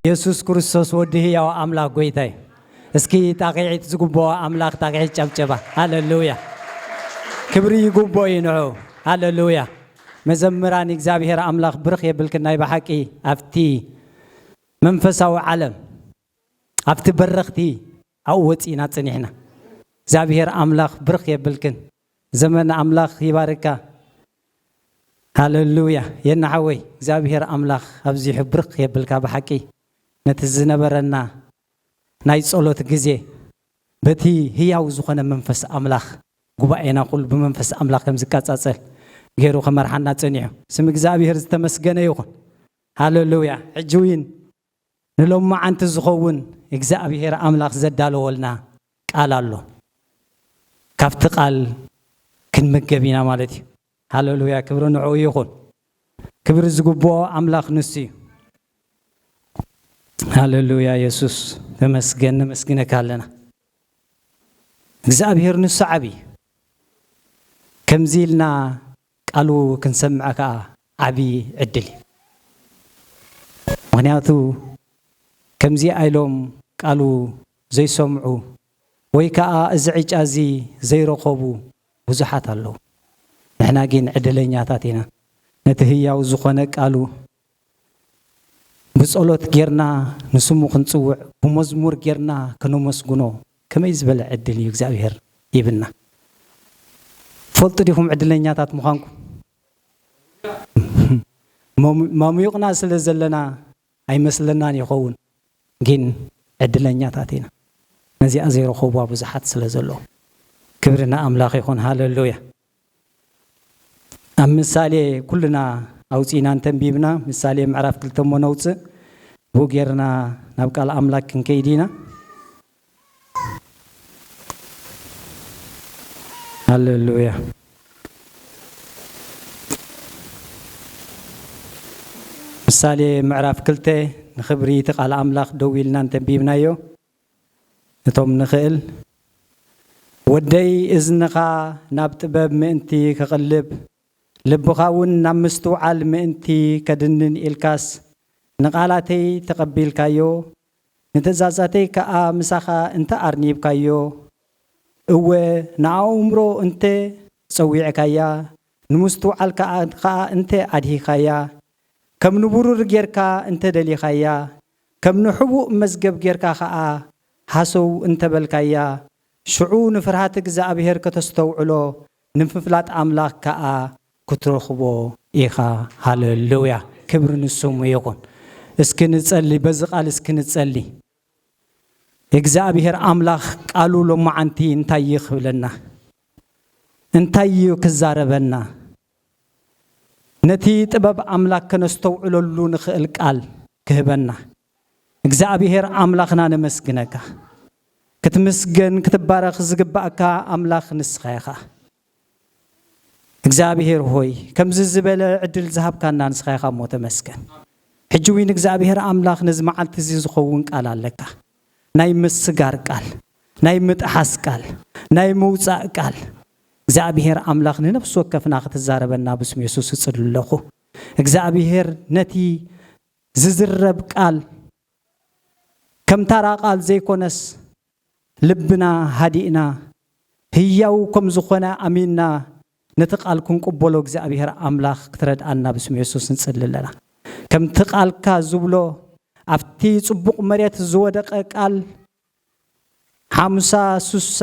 የሱስ ክርስቶስ ወዲ ህያው ኣምላኽ ጎይታ እዩ። እስኪ ጣቕዒት ዝግብኦ ኣምላኽ ጣቕዒት ጨብጨባ። ሃሌሉያ። ክብሪ ይግብኦ እዩ ንዑ። ሃሌሉያ። መዘምራን እግዚኣብሔር ኣምላኽ ብርኽ የብልክን ናይ ብሓቂ ኣብቲ መንፈሳዊ ዓለም ኣብቲ በረኽቲ ኣብኡ ወፂእና ፅኒሕና። እግዚኣብሔር ኣምላኽ ብርኽ የብልክን። ዘመን ኣምላኽ ይባርካ። ሃሌሉያ። የናሓወይ እግዚኣብሔር ኣምላኽ ኣብዚሑ ብርኽ የብልካ ብሓቂ ነቲ ዝነበረና ናይ ጸሎት ግዜ በቲ ህያው ዝኾነ መንፈስ ኣምላኽ ጉባኤና ኩሉ ብመንፈስ ኣምላኽ ከም ዝቃጻጸል ገይሩ ከመርሓና ጸኒሑ ስም እግዚኣብሔር ዝተመስገነ ይኹን። ሃሌሉያ። ሕጂ እውን ንሎማዓንቲ ዝኸውን እግዚኣብሔር ኣምላኽ ዘዳለወልና ቃል ኣሎ። ካብቲ ቃል ክንምገብ ኢና ማለት እዩ። ሃሌሉያ። ክብሪ ንዕኡ ይኹን። ክብሪ ዝግብኦ ኣምላኽ ንሱ እዩ። ሃሌሉያ። የሱስ ተመስገን፣ ነመስግነካ ኣለና። እግዚኣብሔር ንሱ ዓቢ። ከምዚ ኢልና ቃሉ ክንሰምዐ ከዓ ዓቢ ዕድል እዩ። ምኽንያቱ ከምዚ ኣይሎም ቃሉ ዘይሰምዑ ወይ ከዓ እዚ ዕጫ እዚ ዘይረኸቡ ብዙሓት ኣለዉ። ንሕና ግን ዕድለኛታት ኢና። ነቲ ህያው ዝኾነ ቃሉ ብጸሎት ጌርና ንስሙ ክንጽውዕ፣ ብመዝሙር ጌርና ከነመስግኖ ከመይ ዝበለ ዕድል እዩ እግዚኣብሔር ይብና። ፈልጡ ዲኹም ዕድለኛታት ምዃንኩም? መሙ-፣ መሙዩቕና ስለ ዘለና ኣይመስለናን ይኸውን፣ ግን ዕድለኛታት ኢና። ነዚኣ ዘይረኸብዋ ብዙሓት ስለ ዘለዉ። ክብሪ ንኣምላኽ ይኹን። ሃሌሉያ። ኣብ ምሳሌ ኩልና ኣውፂእና እንተንቢብና፣ ምሳሌ ምዕራፍ ክልተ እሞ ነውፅእ። ብኡ ጌርና ናብ ቃል ኣምላክ ክንከይድ ኢና። ሃሌሉያ። ምሳሌ ምዕራፍ ክልተ ንኽብሪ እቲ ቃል ኣምላኽ ደው ኢልና እንተንቢብናዮ፣ እቶም ንኽእል፣ ወደይ እዝንኻ ናብ ጥበብ ምእንቲ ክቕልብ፣ ልብኻ እውን ናብ ምስትውዓል ምእንቲ ከድንን ኢልካስ፣ ንቓላተይ ተቐቢልካዮ፣ ንትእዛዛተይ ከኣ ምሳኻ እንተ ኣርኒብካዮ፣ እወ፣ ንኣእምሮ እንተ ጸዊዕካያ፣ ንምስትውዓል ከኣ፣ ከኣ እንተ ኣድሂኻያ፣ ከም ንብሩር ጌርካ እንተ ደሊኻያ፣ ከም ንሕቡእ መዝገብ ጌርካ ኸኣ ሃሰው እንተ በልካያ፣ ሽዑ ንፍርሃት እግዚኣብሔር ከተስተውዕሎ፣ ንምፍላጥ ኣምላኽ ከኣ ክትረኽቦ ኢኻ። ሃሌሉያ! ክብሪ ንስሙ ይኹን። እስኪ ንጸሊ፣ በዚ ቃል እስኪ ንጸሊ። እግዚኣብሔር ኣምላኽ ቃሉ ሎማዓንቲ እንታይ እዩ ክብለና? እንታይ እዩ ክዛረበና? ነቲ ጥበብ ኣምላኽ ከነስተውዕለሉ ንኽእል ቃል ክህበና እግዚኣብሔር ኣምላኽና ነመስግነካ። ክትምስገን ክትባረኽ ዝግባእካ ኣምላኽ ንስኻ ኢኻ። እግዚኣብሔር ሆይ፣ ከምዚ ዝበለ ዕድል ዝሃብካና ንስኻ ኢኻ እሞ ተመስገን። ሕጂ እውን እግዚኣብሔር ኣምላኽ ነዚ መዓልቲ እዚ ዝኸውን ቃል ኣለካ። ናይ ምስጋር ቃል፣ ናይ ምጥሓስ ቃል፣ ናይ ምውጻእ ቃል። እግዚኣብሔር ኣምላኽ ንነፍሲ ወከፍና ክትዛረበና ብስም የሱስ እጽሊ ኣለኹ። እግዚኣብሔር ነቲ ዝዝረብ ቃል ከም ታራ ቃል ዘይኮነስ፣ ልብና ሃዲእና፣ ህያው ከም ዝኾነ ኣሚንና፣ ነቲ ቃል ክንቅበሎ እግዚኣብሔር ኣምላኽ ክትረድኣና ብስም የሱስ ንጽሊ ኣለና። ከምቲ ቃልካ ዝብሎ፣ ኣብቲ ጽቡቕ መሬት ዝወደቐ ቃል፣ ሓምሳ፣ ስሳ፣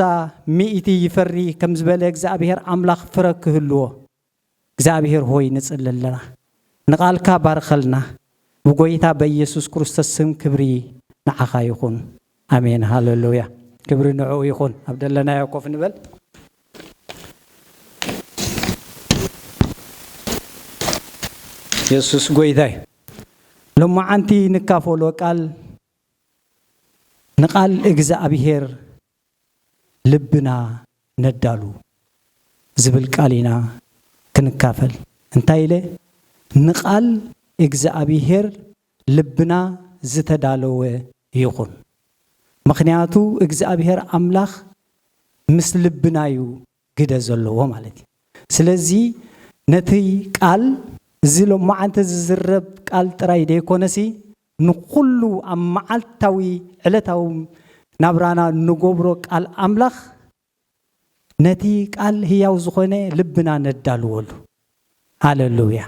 ሚእቲ ይፈሪ ከም ዝበለ እግዚኣብሔር ኣምላኽ ፍረ ክህልዎ፣ እግዚኣብሔር ሆይ ንጽሊ ኣለና። ንቓልካ ባርኸልና። ብጎይታ በኢየሱስ ክርስቶስ ስም ክብሪ ንዓኻ ይኹን። ኣሜን። ሃሌሉያ። ክብሪ ንዕኡ ይኹን። ኣብ ደለናዮ ኮፍ ንበል። የሱስ ጎይታ እዩ። ሎማዓንቲ ንካፈሎ ቃል፣ ንቃል እግዚኣብሔር ልብና ነዳሉ ዝብል ቃል ኢና ክንካፈል። እንታይ ኢለ? ንቃል እግዚኣብሔር ልብና ዝተዳለወ ይኹን። ምኽንያቱ እግዚኣብሔር ኣምላኽ ምስ ልብና እዩ ግደ ዘለዎ ማለት እዩ። ስለዚ ነቲ ቃል፣ እዚ ሎማዓንቲ ዝዝረብ ቃል ጥራይ ደይኮነሲ፣ ንኹሉ ኣብ መዓልታዊ ዕለታዊ ናብራና እንገብሮ ቃል ኣምላኽ ነቲ ቃል ህያው ዝኾነ ልብና ነዳልወሉ። ሃሌሉያ!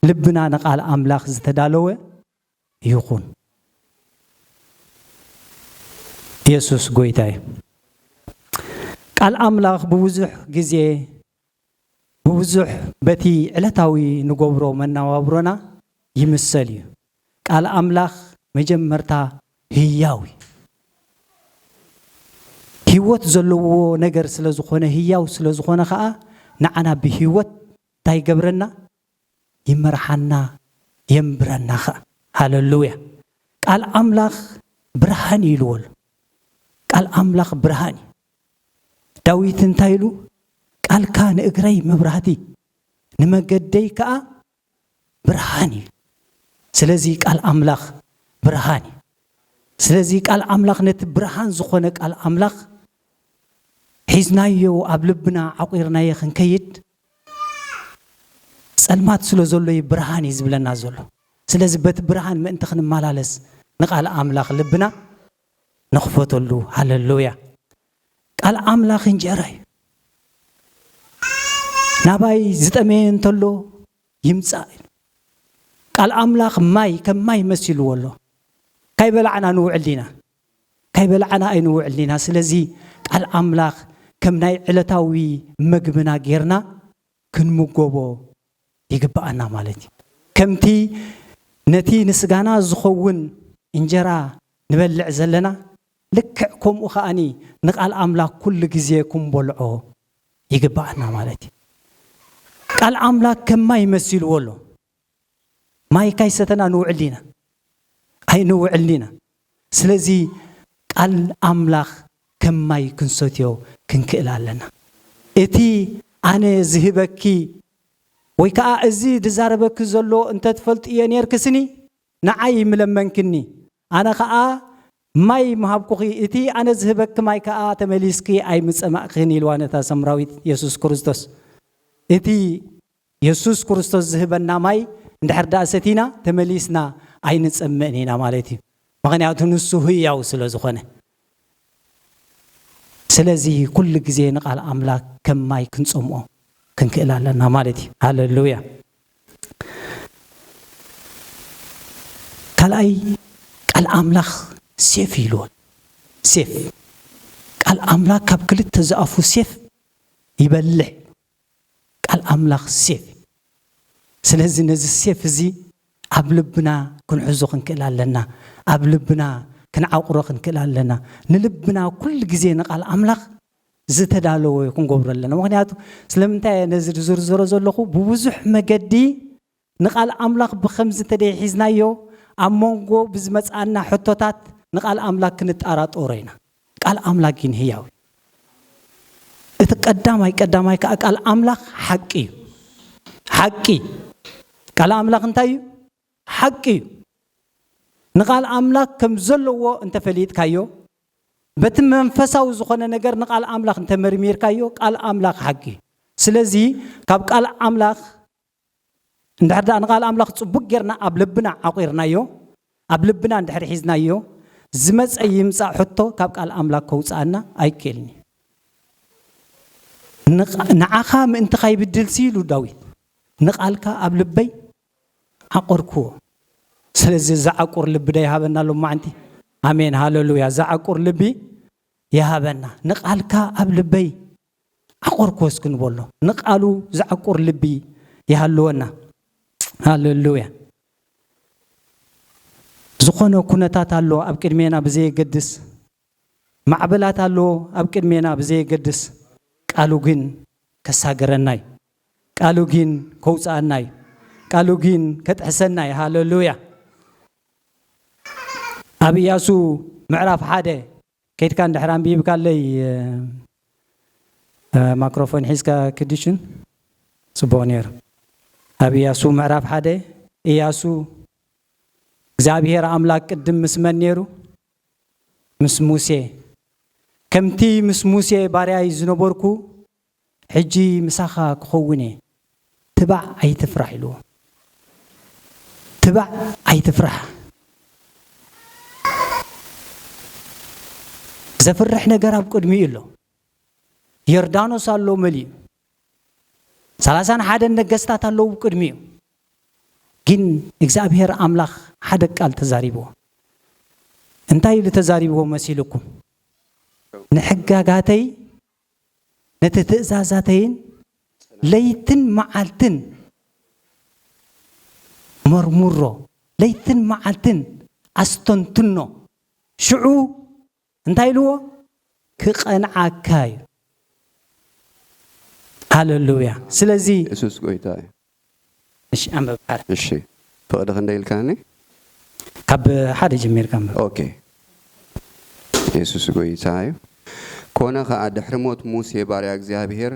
ልብና ንቃል ኣምላኽ ዝተዳለወ ይኹን። የሱስ ጎይታ እዩ። ቃል ኣምላኽ ብብዙሕ ግዜ ብብዙሕ በቲ ዕለታዊ ንገብሮ መነባብሮና ይምሰል እዩ። ቃል ኣምላኽ መጀመርታ ህያው እዩ። ህይወት ዘለዎ ነገር ስለ ዝኾነ፣ ህያው ስለ ዝኾነ ኸኣ ንዓና ብህይወት እንታይ ይገብረና? ይመርሓና፣ የንብረና ኸኣ። ሃሌሉያ! ቃል ኣምላኽ ብርሃን እዩ ኢልዎ ኣሎ። ቃል ኣምላኽ ብርሃን እዩ። ዳዊት እንታይ ኢሉ? "ቃልካ ንእግረይ መብራህቲ፣ ንመገደይ ከኣ ብርሃን እዩ." ስለዚ ቃል ኣምላኽ ብርሃን እዩ። ስለዚ ቃል ኣምላኽ ነቲ ብርሃን ዝኾነ ቃል ኣምላኽ ሒዝናዮ ኣብ ልብና ዓቑርናዮ ክንከይድ፣ ጸልማት ስለ ዘሎ እዩ ብርሃን እዩ ዝብለና ዘሎ። ስለዚ በቲ ብርሃን ምእንቲ ክንመላለስ ንቃል ኣምላኽ ልብና ንኽፈተሉ። ሃሌሉያ! ቃል ኣምላኽ እንጀራ እዩ። ናባይ ዝጠመየ እንተሎ ይምጻእ ኢሉ። ቃል ኣምላኽ ማይ ከም ማይ መሲልዎ ኣሎ። ካይበላዕና ንውዕል ዲና? ካይበላዕና ኣይንውዕል ዲና። ስለዚ ቃል ኣምላኽ ከም ናይ ዕለታዊ መግብና ጌርና ክንምገቦ ይግብኣና ማለት እዩ። ከምቲ ነቲ ንስጋና ዝኸውን እንጀራ ንበልዕ ዘለና፣ ልክዕ ከምኡ ከኣኒ ንቃል ኣምላኽ ኩሉ ግዜ ክንበልዖ ይግብኣና ማለት እዩ። ቃል ኣምላኽ ከም ማይ መሲልዎ ኣሎ። ማይ ካይሰተና ንውዕል ዲና? ኣይንውዕል ዲና? ስለዚ ቃል ኣምላኽ ከም ማይ ክንሰትዮ ክንክእል ኣለና። እቲ ኣነ ዝህበኪ ወይ ከኣ እዚ ዝዛረበኪ ዘሎ እንተትፈልጥዮ ኔርክስኒ፣ ንዓይ ምለመንክኒ፣ ኣነ ኸኣ ማይ ምሃብኩኺ፣ እቲ ኣነ ዝህበኪ ማይ ከኣ ተመሊስኪ ኣይምጸማእክን ኢልዋ ነታ ሰምራዊት የሱስ ክርስቶስ። እቲ የሱስ ክርስቶስ ዝህበና ማይ እንድሕር ደኣ ሰቲና ተመሊስና ኣይንጸምእን ኢና ማለት እዩ። ምኽንያቱ ንሱ ህያው ስለ ዝኾነ። ስለዚ ኩሉ ግዜ ንቃል ኣምላኽ ከም ማይ ክንጸምኦ ክንክእል ኣለና ማለት እዩ። ሃሌሉያ! ካልኣይ ቃል ኣምላኽ ሴፍ እዩ ኢልዎ። ሴፍ። ቃል ኣምላኽ ካብ ክልተ ዝኣፉ ሴፍ ይበልሕ። ቃል ኣምላኽ ሴፍ እዩ። ስለዚ ነዚ ሴፍ እዚ ኣብ ልብና ክንሕዞ ክንክእል ኣለና። ኣብ ልብና ክንዓቑሮ ክንክእል ኣለና። ንልብና ኩሉ ግዜ ንቃል ኣምላኽ ዝተዳለወ ክንገብሮ ኣለና። ምኽንያቱ ስለምንታይ እየ ነዚ ዝዝርዝሮ ዘለኹ? ብብዙሕ መገዲ ንቃል ኣምላኽ ብኸምዚ እንተደይ ሒዝናዮ፣ ኣብ መንጎ ብዝመጽኣና ሕቶታት ንቃል ኣምላኽ ክንጠራጠሮ ኢና። ቃል ኣምላኽ ግን ህያው እዩ። እቲ ቀዳማይ ቀዳማይ ከኣ ቃል ኣምላኽ ሓቂ እዩ። ሓቂ። ቃል ኣምላኽ እንታይ እዩ? ሓቂ እዩ። ንቃል ኣምላኽ ከም ዘለዎ እንተፈሊጥካዮ፣ በቲ መንፈሳዊ ዝኾነ ነገር ንቃል ኣምላኽ እንተመርሚርካዮ፣ ቃል ኣምላኽ ሓቂ እዩ። ስለዚ ካብ ቃል ኣምላኽ እንድሕር ደኣ ንቃል ኣምላኽ ጽቡቅ ጌርና ኣብ ልብና ዓቂርናዮ፣ ኣብ ልብና እንድሕር ሒዝናዮ፣ ዝመጸ ይምጻእ ሕቶ ካብ ቃል ኣምላኽ ከውጽኣና ኣይክእልን እዩ። ንቓ-፣ ንዓኻ ምእንቲ ካይብድልሲ ኢሉ ዳዊት፣ "ንቃልካ ኣብ ልበይ ዓቆርክዎ." ስለዚ ዝዓቁር ልቢ ዶ ይሃበና ሎማዓንቲ? ኣሜን፣ ሃሌሉያ። ዝዓቁር ልቢ ይሃበና። "ንቃልካ ኣብ ልበይ ዓቆርክዎ" እስኪ ንበሎ። ንቃሉ ዝዓቁር ልቢ ይሃልወና። ሃሌሉያ። ዝኾነ ኩነታት ኣሎ ኣብ ቅድሜና ብዘየገድስ፣ ማዕበላት ኣሎ ኣብ ቅድሜና ብዘየገድስ፣ ቃሉ ግን ከሳገረና እዩ። ቃሉ ግን ከውፅኣና እዩ። ቃሉ ግን ከጥሕሰና እዩ። ሃሌሉያ። ኣብ ኢያሱ ምዕራፍ ሓደ ከይድካ እንድሕር ኣንቢብካለይ፣ እ፣ እ፣ ማክሮፎን ሒዝካ ክድሽን ጽቡቕ ነይሩ። ኣብ ኢያሱ ምዕራፍ ሓደ፣ ኢያሱ እግዚኣብሔር ኣምላክ ቅድም ምስ መን ነይሩ? ምስ ሙሴ። ከምቲ ምስ ሙሴ ባርያይ ዝነበርኩ፣ ሕጂ ምሳኻ ክኸውን እየ፣ ትባዕ ኣይትፍራሕ ኢልዎ። ትባዕ ኣይትፍራሕ። ዘፍርሕ ነገር ኣብ ቅድሚኡ ኣሎ። ዮርዳኖስ ኣሎ መሊኡ። ሰላሳን ሓደን ነገስታት ኣለዉ ቅድሚኡ። ግን እግዚኣብሔር ኣምላኽ ሓደ ቃል ተዛሪብዎ። እንታይ ኢሉ ተዛሪብዎ መሲልኩም? "ንሕጋጋተይ፣ ነቲ ትእዛዛተይን ለይትን መዓልትን መርምሮ፣ ለይትን መዓልትን ኣስተንትኖ፣ ሽዑ እንታይ ኢልዎ? ክቐንዓካ እዩ።" ሃለሉያ። ስለዚ የሱስ ጎይታ እዩ። እሺ፣ ኣንበብ ሓደ። እሺ፣ ፍቕዲ ክንደይ ኢልካኒ? ካብ ሓደ ጀሚርካ ኣንበብ። ኦኬ። የሱስ ጎይታ እዩ። ኮነ ኸኣ ድሕሪ ሞት ሙሴ ባርያ እግዚኣብሔር፣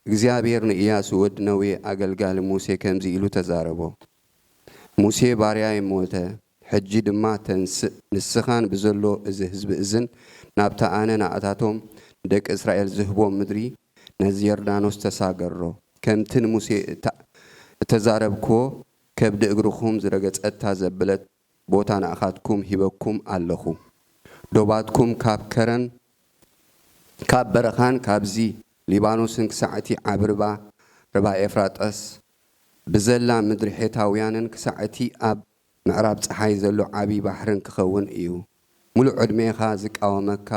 እግዚኣብሔር ንእያሱ ወዲ ነዌ ኣገልጋሊ ሙሴ ከምዚ ኢሉ ተዛረቦ። "ሙሴ ባርያይ ሞተ፣ ሕጂ ድማ ተንስእ፣ ንስኻን ብዘሎ እዚ ህዝቢ እዝን ናብታ ኣነ ንኣታቶም ንደቂ እስራኤል ዝህቦም ምድሪ ነዚ ዮርዳኖስ ተሳገሮ። ከምቲ ንሙሴ እታ-፣ እተዛረብክዎ ከብዲ እግርኹም ዝረገጸታ ዘብለት ቦታ ንኣኻትኩም ሂበኩም ኣለኹ። ዶባትኩም ካብ ከረን ካብ በረኻን ካብዚ ሊባኖስን ክሳዕ እቲ ዓቢ ርባ፣ ርባ ኤፍራጠስ፣ ብዘላ ምድሪ ሔታውያንን ክሳዕ እቲ ኣብ ምዕራብ ጸሓይ ዘሎ ዓቢ ባሕርን ክኸውን እዩ። ምሉእ ዕድሜኻ ዝቃወመካ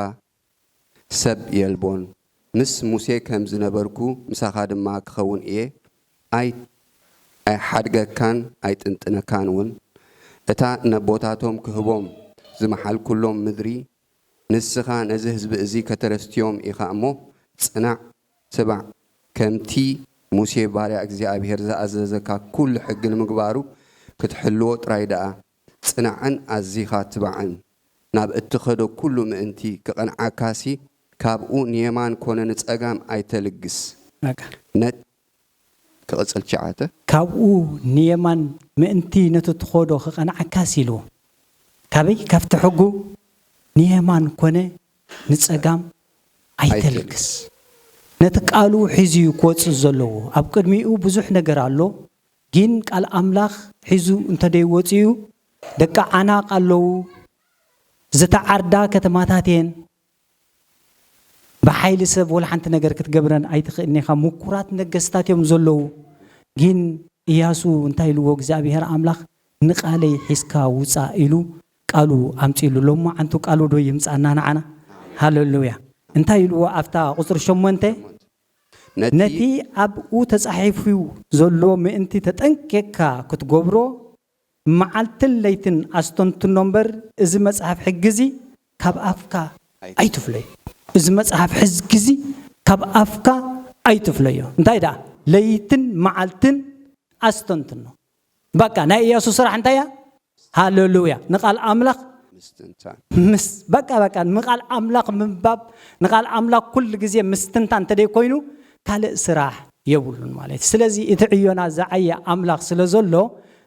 ሰብ የልቦን። ምስ ሙሴ ከም ዝነበርኩ ምሳኻ ድማ ክኸውን እየ። ኣይ-፣ ኣይሓድገካን ኣይጥንጥነካን እውን። እታ ነቦታቶም ክህቦም ዝመሓልኩሎም ምድሪ ንስኻ ነዚ ህዝቢ እዚ ከተረስትዮም ኢኻ እሞ፣ ጽናዕ፣ ትባዕ፣ ከምቲ ሙሴ ባርያ እግዚኣብሄር ዝኣዘዘካ ኩሉ ሕጊ ንምግባሩ ክትሕልዎ ጥራይ ደኣ ጽናዕን ኣዚኻ ትባዕን። ናብ እትኸዶ ኩሉ ምእንቲ ክቐንዓካሲ፣ ካብኡ ንየማን ኮነ ንጸጋም ኣይተልግስ። በቃ። ነ-፣ ክቕጽል ችዓተ። ካብኡ ንየማን ምእንቲ ነቲ ትኸዶ ክቐንዓካሲ ኢልዎ። ካበይ? ካብቲ ሕጉ ንየማን ኮነ ንጸጋም ኣይተልግስ። ነቲ ቃሉ ሒዙ እዩ ክወጽእ ዘለዎ። ኣብ ቅድሚኡ ብዙሕ ነገር ኣሎ፣ ግን ቃል ኣምላኽ ሒዙ እንተደይወጽኡ ደቂ ዓናቕ ኣለዉ፣ ዝተዓርዳ ከተማታት እየን። ብሓይሊ ሰብ ወላ ሓንቲ ነገር ክትገብረን ኣይትኽእልን ኢኻ። ምኩራት ነገስታት እዮም ዘለዉ። ግን እያሱ እንታይ ኢልዎ እግዚኣብሔር ኣምላኽ? "ንቓለይ ሒዝካ ውጻእ" ኢሉ ቃሉ ኣምጺእሉ። ሎማዓንቱ ቃሉ ዶ ይምጻና ንዓና? ሃለሉያ። እንታይ ኢልዎ ኣብታ ቁጽሪ ሸሞንተ? ነቲ ነቲ ኣብኡ ተጻሒፉ ዘሎ ምእንቲ ተጠንቂቕካ ክትገብሮ መዓልትን ለይትን ኣስተንትኖ እምበር፣ እዚ መጽሓፍ ሕጊ እዚ ካብ ኣፍካ ኣይትፍለዮ። እዚ መጽሓፍ ሕጊ እዚ ካብ ኣፍካ ኣይትፍለዮ። እንታይ ደኣ? ለይትን መዓልትን ኣስተንትኖ። በቃ፣ ናይ ኢያሱ ስራሕ እንታይ እያ? ሃለሉያ። ንቓል ኣምላኽ ምስትንታን። ምስ፣ በቃ፣ በቃ፣ ንቓል ኣምላኽ ምንባብ፣ ንቓል ኣምላኽ ኩሉ ግዜ ምስትንታን እንተደይ ኮይኑ፣ ካልእ ስራሕ የብሉን ማለት እዩ። ስለዚ እቲ ዕዮና ዝዓየ ኣምላኽ ስለ ዘሎ፣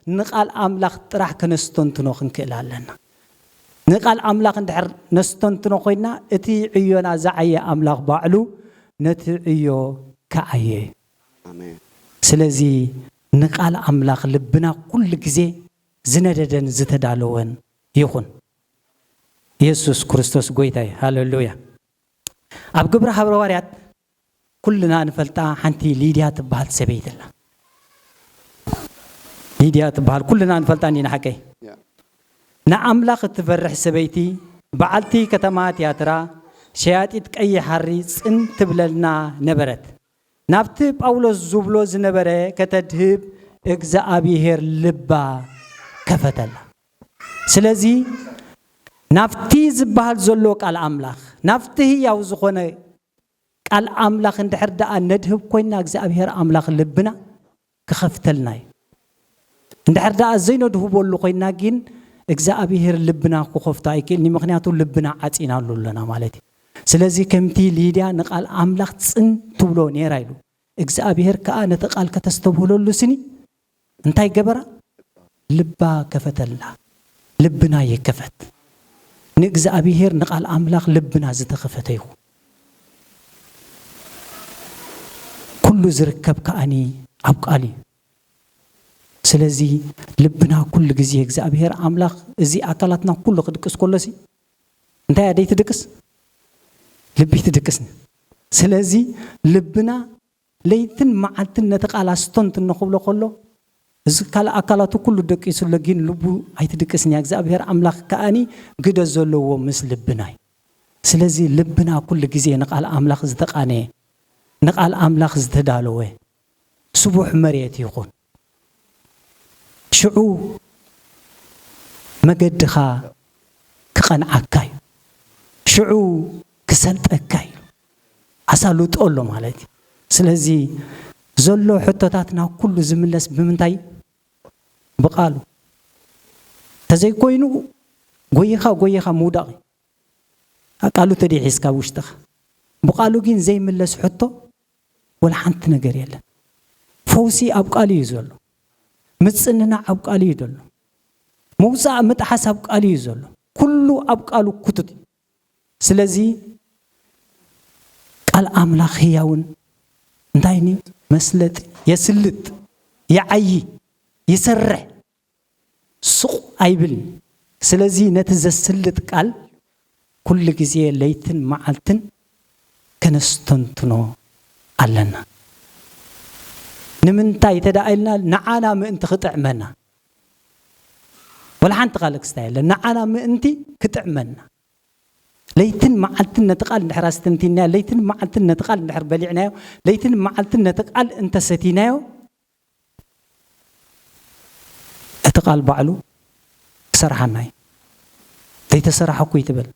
ንቓል ኣምላኽ ጥራሕ ከነስተንትኖ ክንክእል ኣለና። ንቓል ኣምላኽ እንድሕር ነስተንትኖ ኮይና፣ እቲ ዕዮና ዝዓየ ኣምላኽ ባዕሉ ነቲ ዕዮ ክዓየ እዩ። ኣሜን። ስለዚ ንቓል ኣምላኽ ልብና ኩሉ ግዜ ዝነደደን ዝተዳለወን ይኹን። የሱስ ክርስቶስ ጎይታ እዩ። ሃለሉያ። ኣብ ግብሪ ሃዋርያት ኩልና ንፈልጣ ሓንቲ ሊድያ ትበሃል ሰበይቲ ኣላ። ሊድያ ትበሃል ኩልና ንፈልጣ እንዲና፣ ሓቀይ? ያ። ንኣምላኽ እትፈርሕ ሰበይቲ፣ በዓልቲ ከተማ ትያትራ፣ ሸያጢት ቀይሕ ሃሪ ጽን ትብለልና ነበረት። ናብቲ ጳውሎስ ዝብሎ ዝነበረ ከተድህብ እግዚኣብሄር ልባ ከፈተላ። ስለዚ ናብቲ ዝበሃል ዘሎ ቃል ኣምላኽ፣ ናብቲ ህያው ዝኾነ ቃል ኣምላኽ እንድሕር ደኣ ነድህብ ኮይንና፣ እግዚኣብሄር ኣምላኽ ልብና ክኸፍተልና እዩ። እንድሕር ደኣ ዘይነድህበሉ ኮይንና ግን እግዚኣብሄር ልብና ክኸፍቶ ኣይክእልን እዩ። ምኽንያቱ ልብና ዓጺናሉ ኣለና ማለት እዩ። ስለዚ ከምቲ ሊድያ ንቃል ኣምላኽ ጽን ትብሎ ነይራ ኢሉ፣ እግዚኣብሄር ከኣ ነቲ ቃል ከተስተብህለሉ ስኒ እንታይ ገበራ? ልባ ከፈተላ። ልብና ይከፈት። ንእግዚኣብሄር ንቃል ኣምላኽ ልብና ዝተኸፈተ ይኹን። ኩሉ ዝርከብ ከኣኒ ኣብ ቃል እዩ። ስለዚ ልብና ኩሉ ግዜ እግዚኣብሄር ኣምላኽ እዚ ኣካላትና ኩሉ ክድቅስ ከሎሲ እንታይ እያ ደይትድቅስ? ልቢ ትድቅስኒ። ስለዚ ልብና ለይትን መዓልትን ነቲ ቃል ኣስቶንት እንክብሎ ከሎ፣ እዚ ካልእ ኣካላቱ ኩሉ ደቂሱ ኣሎ፣ ግን ልቡ ኣይትድቅስን እያ። እግዚኣብሔር ኣምላኽ ከኣኒ ግደ ዘለዎ ምስ ልብና እዩ። ስለዚ ልብና ኩሉ ግዜ ንቃል ኣምላኽ ዝተቃነየ፣ ንቃል ኣምላኽ ዝተዳለወ ስቡሕ መሬት ይኹን። ሽዑ መገድኻ ክቐንዓካ እዩ። ሽዑ ክሰልጠካ እዩ። ኣሳልጦ ኣሎ ማለት እዩ። ስለዚ ዘሎ ሕቶታትና ኩሉ ዝምለስ ብምንታይ? ብቃሉ። ተዘይኮይኑ ጎይኻ ጎይኻ ምውዳቕ እዩ። ቃሉ ተደይ ሒዝካ ውሽጥኻ። ብቃሉ ግን ዘይምለስ ሕቶ ወላ ሓንቲ ነገር የለን። ፈውሲ ኣብ ቃሉ እዩ ዘሎ። ምጽንናዕ ኣብ ቃሉ እዩ ዘሎ። ምውጻእ ምጥሓስ ኣብ ቃሉ እዩ ዘሎ። ኩሉ ኣብ ቃሉ ክቱት እዩ። ስለዚ ቃል ኣምላኽ ህያውን እንታይ ኒ መስለጥ የስልጥ፣ ይዓዪ፣ ይሰርሕ፣ ሱቕ ኣይብል። ስለዚ ነቲ ዘስልጥ ቃል ኩሉ ግዜ ለይትን መዓልትን ከነስተንትኖ ኣለና። ንምንታይ ተደኣ ኢልና፣ ንዓና ምእንቲ ክጥዕመና። ወላ ሓንቲ ካልእ ክስታይ የለን። ንዓና ምእንቲ ክጥዕመና። ለይትን መዓልትን ነቲ ቃል እንድሕር ኣስተንቲናዮ፣ ለይትን መዓልትን ነቲ ቃል እንድሕር በሊዕናዮ፣ ለይትን መዓልትን ነቲ ቃል እንተሰቲናዮ፣ እቲ ቃል ባዕሉ ክሰርሓና እዩ። ዘይተሰራሐኩ ይትበል።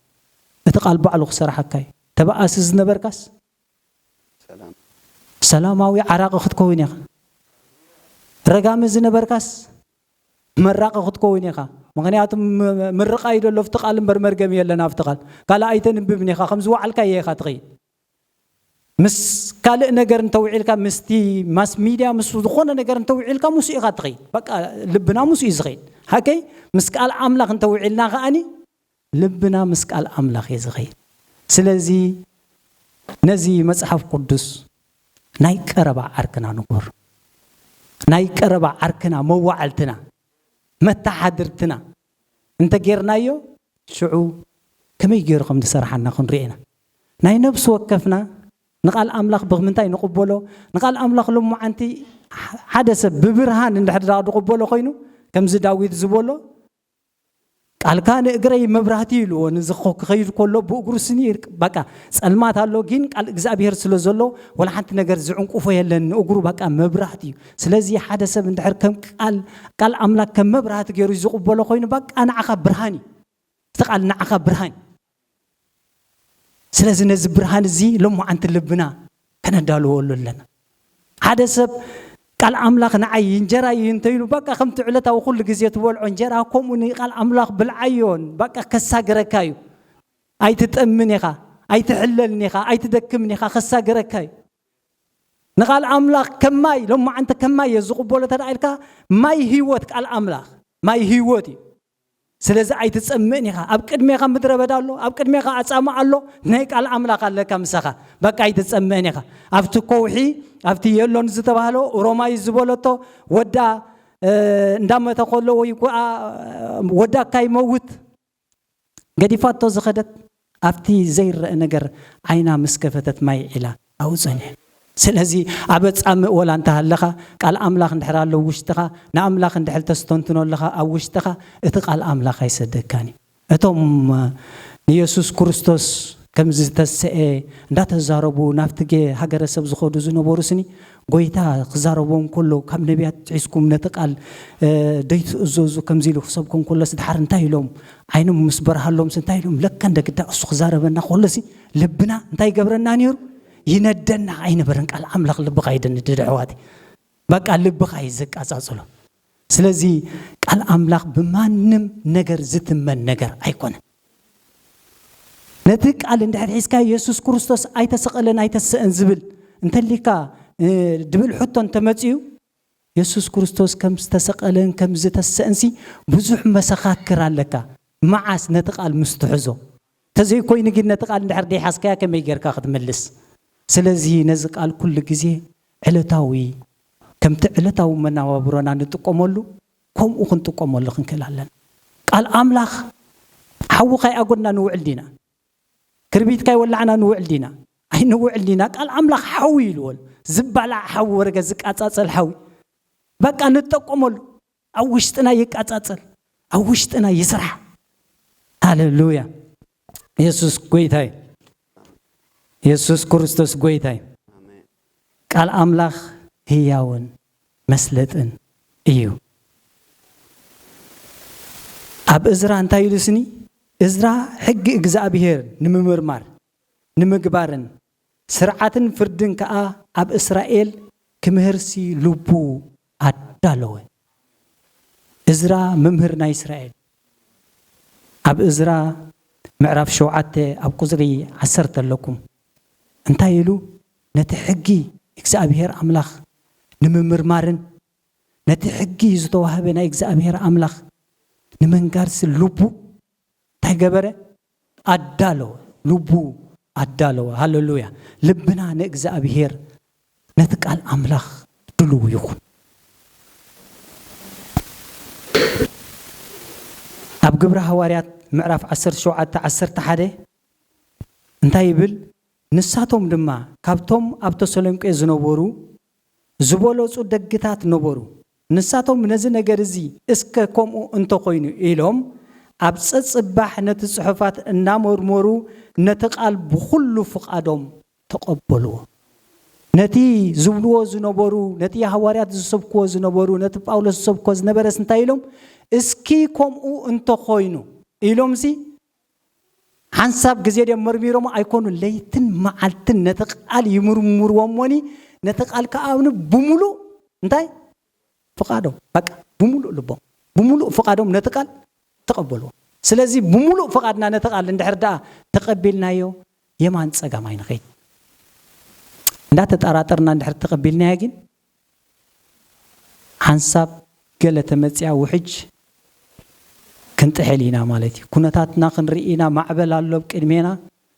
እቲ ቃል ባዕሉ ክሰርሓካ እዩ። ተበኣሲ ዝነበርካስ ሰላም። ሰላማዊ ዓራቂ ክትከውን ኢኻ። ረጋሚ ዝነበርካስ መራቂ ክትከውን ኢኻ። ምኽንያቱ ም-፣ ምርቓ እዩ ዘሎ ኣብቲ ቃል እምበር መርገም የለን ኣብቲ ቃል። ካልእ ኣይተንብብን ኢኻ፣ ከም ዝወዓልካዮ ኢኻ ትኸይድ። ምስ ካልእ ነገር እንተውዒልካ፣ ምስቲ ማስ ሚድያ፣ ምስ ዝኾነ ነገር እንተውዒልካ፣ ምስኡ ኢኻ ትኸይድ። በቃ ልብና ምስኡ እዩ ዝኸይድ። ሃከይ ምስ ቃል ኣምላኽ እንተውዒልና ከኣኒ፣ ልብና ምስ ቃል ኣምላኽ እዩ ዝኸይድ። ስለዚ ነዚ መጽሓፍ ቅዱስ ናይ ቀረባ ዓርክና ንግበር። ናይ ቀረባ ዓርክና፣ መዋዕልትና፣ መተሓድርትና እንተ ጌርናዮ፣ ሽዑ ከመይ ገይሩ ከም ዝሰርሓና ክንርኢ ኢና። ናይ ነፍሲ ወከፍና ንቃል ኣምላኽ ብምንታይ ንቕበሎ? ንቃል ኣምላኽ ሎማዓንቲ ሓደ ሰብ ብብርሃን እንድሕር ደኣ ዝቕበሎ ኮይኑ፣ ከምዚ ዳዊት ዝበሎ፣ "ቃልካ ንእግረይ መብራህቲ" ኢልዎ። ንዝኾ ክኸይድ ከሎ ብእግሩ ስኒ ይርቅ-፣ በቃ ጸልማት ኣሎ፣ ግን ቃል እግዚኣብሔር ስለ ዘሎ፣ ወላ ሓንቲ ነገር ዝዕንቁፎ የለን። ንእግሩ በቃ መብራህቲ እዩ። ስለዚ ሓደ ሰብ እንድሕር ከም ቃል፣ ቃል ኣምላኽ ከም መብራህቲ ገይሩ ዝቕበሎ ኮይኑ፣ በቃ ንዓኻ ብርሃን እዩ። እቲ ቃል ንዓኻ ብርሃን እዩ። ስለዚ ነዚ ብርሃን እዚ ሎማዓንቲ ልብና ከነዳልወሉ ኣለና። ሓደ ሰብ ቃል ኣምላኽ ንዓይ እንጀራ እዩ እንተኢሉ፣ በቃ ከምቲ ዕለታዊ ኩሉ ግዜ ትበልዖ እንጀራ፣ ከምኡ ንቃል ኣምላኽ ብልዓዮን፣ በቃ ከሳግረካ እዩ። ኣይትጠምን ኢኻ፣ ኣይትሕለልን ኢኻ፣ ኣይትደክምን ኢኻ፣ ከሳግረካ እዩ። ንቃል ኣምላኽ ከም ማይ፣ ሎማዓንቲ ከም ማይ እየ ዝቕበሎ ተደኣ ኢልካ፣ ማይ ህይወት ቃል ኣምላኽ፣ ማይ ህይወት እዩ። ስለዚ ኣይትጸምእን ኢኻ። ኣብ ቅድሜኻ ምድረ በዳ ኣሎ፣ ኣብ ቅድሜኻ ኣጻምእ ኣሎ፣ ናይ ቃል ኣምላኽ ኣለካ ምሳኻ። በቃ ኣይትጸምእን ኢኻ። ኣብቲ ከውሒ፣ ኣብቲ የሎን ዝተባህለ ኦሮማይ ዝበለቶ ወዳ፣ እ፣ እንዳመተ ከሎ ወይ ጓ-፣ ወዳ ካይመውት ገዲፋቶ ዝኸደት፣ ኣብቲ ዘይረአ ነገር ዓይና ምስ ከፈተት ማይ ዒላ ኣብኡ ጸኒሑ። ስለዚ ኣብ ኣጻምእ ወላ እንተሃለኻ፣ ቃል ኣምላኽ እንድሕር ኣሎ ውሽጥኻ፣ ንኣምላኽ እንድሕር ተስተንትኖ ኣለኻ ኣብ ውሽጥኻ፣ እቲ ቃል ኣምላኽ ኣይሰደካን እዩ። እቶም ንየሱስ ክርስቶስ ከም ዝተሰኤ እንዳተዛረቡ ናብቲ ገ-፣ ሃገረ ሰብ ዝኸዱ ዝነበሩ ስኒ፣ ጎይታ ክዛረቦም ከሎ፣ ካብ ነቢያት ሒዝኩም ነቲ ቃል፣ እ፣ ደይትእዘዙ ከምዚ ኢሉ ክሰብኮም ከሎስ፣ ድሓር እንታይ ኢሎም? ዓይኖም ምስ በርሃሎምስ እንታይ ኢሎም? ለካ እንደ ግዳ እሱ ክዛረበና ከሎሲ፣ ልብና እንታይ ይገብረና ነይሩ? ይነደና ኣይነበረን። ቃል ኣምላኽ ልብኻ ይደንድድ፣ ኣሕዋተይ። በቃ ልብኻ እዩ ዘቃጻጽሎ። ስለዚ ቃል ኣምላኽ ብማንም ነገር ዝትመን ነገር ኣይኮነን። ነቲ ቃል እንድሕር ሒዝካ፣ የሱስ ክርስቶስ ኣይተሰቐለን ኣይተሰእን ዝብል እንተሊካ፣ እ፣ ድብል ሕቶ እንተመጺኡ፣ የሱስ ክርስቶስ ከም ዝተሰቐለን ከም ዝተሰእንሲ ብዙሕ መሰኻክር ኣለካ። መዓስ? ነቲ ቃል ምስ ትሕዞ። ተዘይኮይኑ ግን ነቲ ቃል እንድሕር ደይሓዝካያ ከመይ ጌርካ ክትምልስ? ስለዚ ነዚ ቃል ኩሉ ግዜ ዕለታዊ፣ ከምቲ ዕለታዊ መነባብሮና ንጥቀመሉ፣ ከምኡ ክንጥቀመሉ ክንክእል ኣለና። ቃል ኣምላኽ ሓዊ ካይኣጎድና ንውዕል ዲና? ክርቢት ካይወላዕና ንውዕል ዲና? ኣይንውዕል ዲና? ቃል ኣምላኽ ሓዊ ኢልዎ ኣሎ። ዝባላዕ ሓዊ፣ ወረገ ዝቃጻጸል ሓዊ። በቃ ንጠቀመሉ። ኣብ ውሽጥና ይቃጻጸል፣ ኣብ ውሽጥና ይስራሕ። ሃሌሉያ። የሱስ ጎይታይ፣ የሱስ ክርስቶስ ጎይታይ። ቃል ኣምላኽ ህያውን መስለጥን እዩ። ኣብ እዝራ እንታይ ኢሉ ስኒ? እዝራ ሕጊ እግዚኣብሔር ንምምርማር፣ ንምግባርን ስርዓትን ፍርድን ከኣ ኣብ እስራኤል ክምህርሲ ልቡ ኣዳለወ። እዝራ መምህር ናይ እስራኤል። ኣብ እዝራ ምዕራፍ ሸውዓተ ኣብ ቁጽሪ ዓሰርተ ኣለኩም። እንታይ ኢሉ? ነቲ ሕጊ እግዚኣብሔር ኣምላኽ ንምምርማርን ነቲ ሕጊ ዝተዋህበ ናይ እግዚኣብሔር ኣምላኽ ንምንጋርሲ ልቡ እንታይ ገበረ? ኣዳለወ። ልቡ ኣዳለወ። ሃሌሉያ። ልብና ንእግዚኣብሔር፣ ነቲ ቃል ኣምላኽ ድልው ይኹን። ኣብ ግብሪ ሃዋርያት ምዕራፍ ዓሰርተ ሸውዓተ ዓሰርተ ሓደ እንታይ ይብል? ንሳቶም ድማ ካብቶም ኣብ ተሰሎንቄ ዝነበሩ ዝበለጹ ደግታት ነበሩ። ንሳቶም ነዚ ነገር እዚ እስከ ከምኡ እንተኾይኑ ኢሎም ኣብ ጸጽባሕ ነቲ ጽሑፋት እናመርመሩ ነቲ ቃል ብኹሉ ፍቓዶም ተቐበልዎ። ነቲ ዝብልዎ ዝነበሩ፣ ነቲ ሃዋርያት ዝሰብክዎ ዝነበሩ፣ ነቲ ጳውሎስ ዝሰብክዎ ዝነበረስ እንታይ ኢሎም? እስኪ ከምኡ እንተኾይኑ ኢሎምሲ ሓንሳብ ግዜ ድዮም መርሚሮሞ? ኣይኮኑን። ለይትን መዓልትን ነቲ ቃል ይምርምርዎ እሞኒ፣ ነቲ ቃል ከኣ ብሙሉእ እንታይ? ፍቓዶም። በቃ ብሙሉእ ልቦም፣ ብሙሉእ ፍቓዶም ነቲ ቃል ተቐበልዎ። ስለዚ ብሙሉእ ፍቓድና ነቲ ቃል እንድሕር ደኣ ተቐቢልናዮ፣ የማን ጸጋም ኣይንኸይድ። እንዳተጠራጠርና እንድሕር ተቐቢልናዮ ግን፣ ሓንሳብ ገለ ተመጽያ ውሕጅ ክንጥሕል ኢና ማለት እዩ። ኩነታትና ክንርኢ ኢና፣ ማዕበል ኣሎ ኣብ ቅድሜና።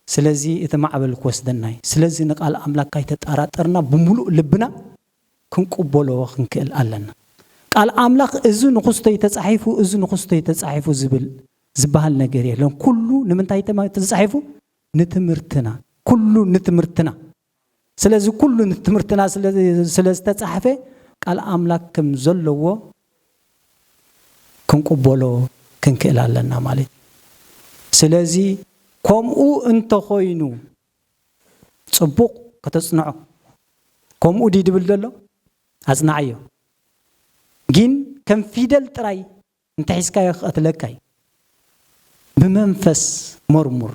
ስለዚ እቲ ማዕበል ክወስደና እዩ። ስለዚ ንቃል ኣምላኽ ካይተጠራጠርና ብሙሉእ ልብና ክንቅበሎ ክንክእል ኣለና። ቃል ኣምላኽ እዚ ንኽስቶ እዩ ተጻሒፉ፣ እዚ ንኽስቶ እዩ ተጻሒፉ ዝብል፣ ዝበሃል ነገር የለን። ኩሉ ንምንታይ ተማ-፣ ተጻሒፉ? ንትምህርትና። ኩሉ ንትምህርትና። ስለዚ ኩሉ ንትምህርትና ስለ፣ ስለ ዝተጻሕፈ ቃል ኣምላኽ ከም ዘለዎ ክንቅበሎ ክንክእል ኣለና ማለት እዩ። ስለዚ ከምኡ እንተኾይኑ ጽቡቕ ከተጽንዖ። ከምኡ ድዩ ድብል ዘሎ? ኣጽንዓዮ። ግን ከም ፊደል ጥራይ እንተሒዝካዮ ክቐትለካ እዩ። ብመንፈስ መርምሮ።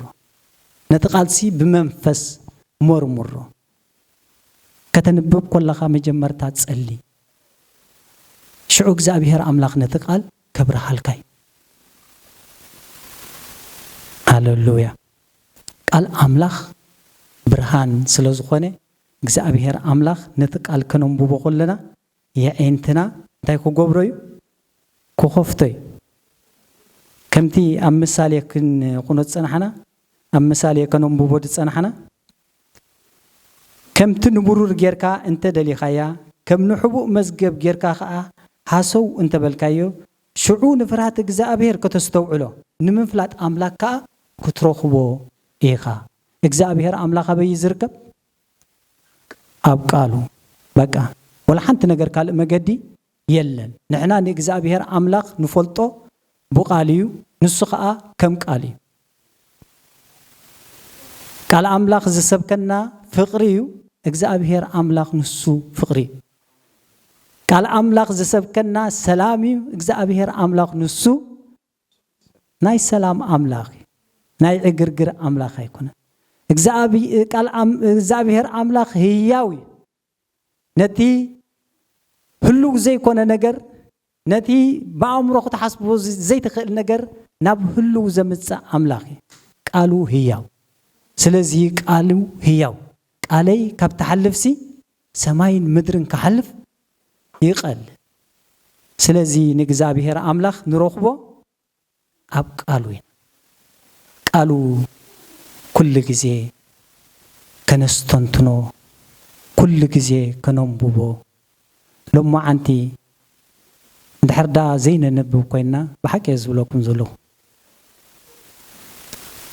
ነቲ ቃልሲ ብመንፈስ መርምሮ። ከተንብብ ከለኻ መጀመርታ ጸሊ። ሽዑ እግዚኣብሔር ኣምላኽ ነቲ ቃል ከብርሃልካ እዩ። ሃሌሉያ። ቃል ኣምላኽ ብርሃን ስለ ዝኾነ እግዚኣብሔር ኣምላኽ ነቲ ቃል ከነንብቦ ከለና የዒንትና እንታይ ክገብሮ እዩ? ክኸፍቶ እዩ። ከምቲ ኣብ ምሳሌ ክንቕኖ ዝጸናሕና፣ ኣብ ምሳሌ ከነንብቦ ዝጸናሕና፣ ከምቲ ንብሩር ጌርካ እንተ ደሊኻያ፣ ከም ንሕቡእ መዝገብ ጌርካ ኸኣ ሃሰው እንተ በልካዮ፣ ሽዑ ንፍርሃት እግዚኣብሔር ከተስተውዕሎ፣ ንምፍላጥ ኣምላኽ ከኣ ክትረኽቦ ኢኻ። እግዚኣብሔር ኣምላኽ ኣበይ እዩ ዝርከብ? ኣብ ቃሉ። በቃ፣ ወላ ሓንቲ ነገር ካልእ መገዲ የለን። ንሕና ንእግዚኣብሔር ኣምላኽ ንፈልጦ ብቃል እዩ፣ ንሱ ኸኣ ከም ቃል እዩ። ቃል ኣምላኽ ዝሰብከና ፍቕሪ እዩ፣ እግዚኣብሔር ኣምላኽ ንሱ ፍቕሪ እዩ። ቃል ኣምላኽ ዝሰብከና ሰላም እዩ፣ እግዚኣብሔር ኣምላኽ ንሱ ናይ ሰላም ኣምላኽ እዩ፣ ናይ ዕግርግር ኣምላኽ ኣይኮነን። እግዚኣብ-፣ ቃል ኣም-፣ እግዚኣብሔር ኣምላኽ ህያው እዩ። ነቲ ህሉው ዘይኮነ ነገር፣ ነቲ ብኣእምሮ ክትሓስቦ ዝ-፣ ዘይትኽእል ነገር ናብ ህሉው ዘምጽእ ኣምላኽ እዩ። ቃሉ ህያው። ስለዚ ቃሉ ህያው። ቃለይ ካብ ትሓልፍሲ ሰማይን ምድርን ክሓልፍ ይቐል። ስለዚ ንእግዚኣብሔር ኣምላኽ ንረኽቦ ኣብ ቃሉ ኢና። ቃሉ ኩሉ ግዜ ከነስተንትኖ፣ ኩሉ ግዜ ከነንብቦ። ሎማዓንቲ እንድሕር ደኣ ዘይነንብብ ኮይንና፣ ብሓቂ እየ ዝብለኩም ዘለኹ።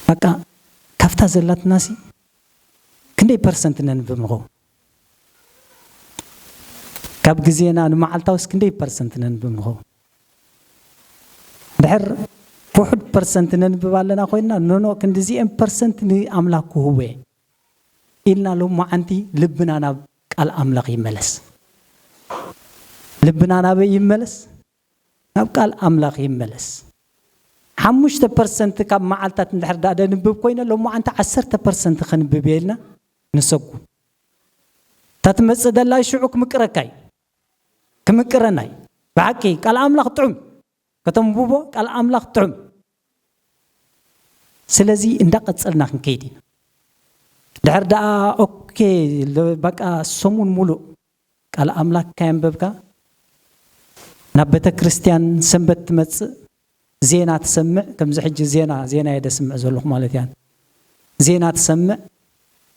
በቃ፣ ካብቲ እታ ዘላትናሲ ክንደይ ፐርሰንት ነንብብ ንኸውን? ካብ ግዜና ንመዓልታውስ ክንደይ ፐርሰንት ነንብብ ንኸውን? ድሕር ውሑድ ፐርሰንት ነንብብ ኣለና ኮይንና፣ ኖኖ ክንዲዚኤን ፐርሰንት ንኣምላኽ ክህቦ እየ ኢልና ሎማዓንቲ ልብና ናብ ቃል ኣምላኽ ይመለስ። ልብና ናበይ ይመለስ? ናብ ቃል ኣምላኽ ይመለስ። ሓሙሽተ ፐርሰንት ካብ መዓልታት እንድሕር ደኣ ደንብብ ኮይነ፣ ሎማዓንቲ ዓሰርተ ፐርሰንት ከንብብ እየ ኢልና ንሰጉ። እታ ትመጽእ ደላ ሽዑ ክምቅረካ እዩ። ክምቅረና እዩ። ብሓቂ ቃል ኣምላኽ ጥዑም። ከተንብቦ ቃል ኣምላኽ ጥዑም። ስለዚ እንዳቐጸልና ክንከይድ ኢና። ድሕር ደኣ ኦኬ፣ ለ-፣ በቃ ሰሙን ሙሉእ ቃል ኣምላኽ ካየንበብካ ናብ ቤተ ክርስቲያን ሰንበት ትመጽእ፣ ዜና ትሰምዕ፣ ከምዚ ሕጂ ዜና፣ ዜና እየ ደስምዕ ዘለኹ ማለት እያ። ዜና ትሰምዕ፣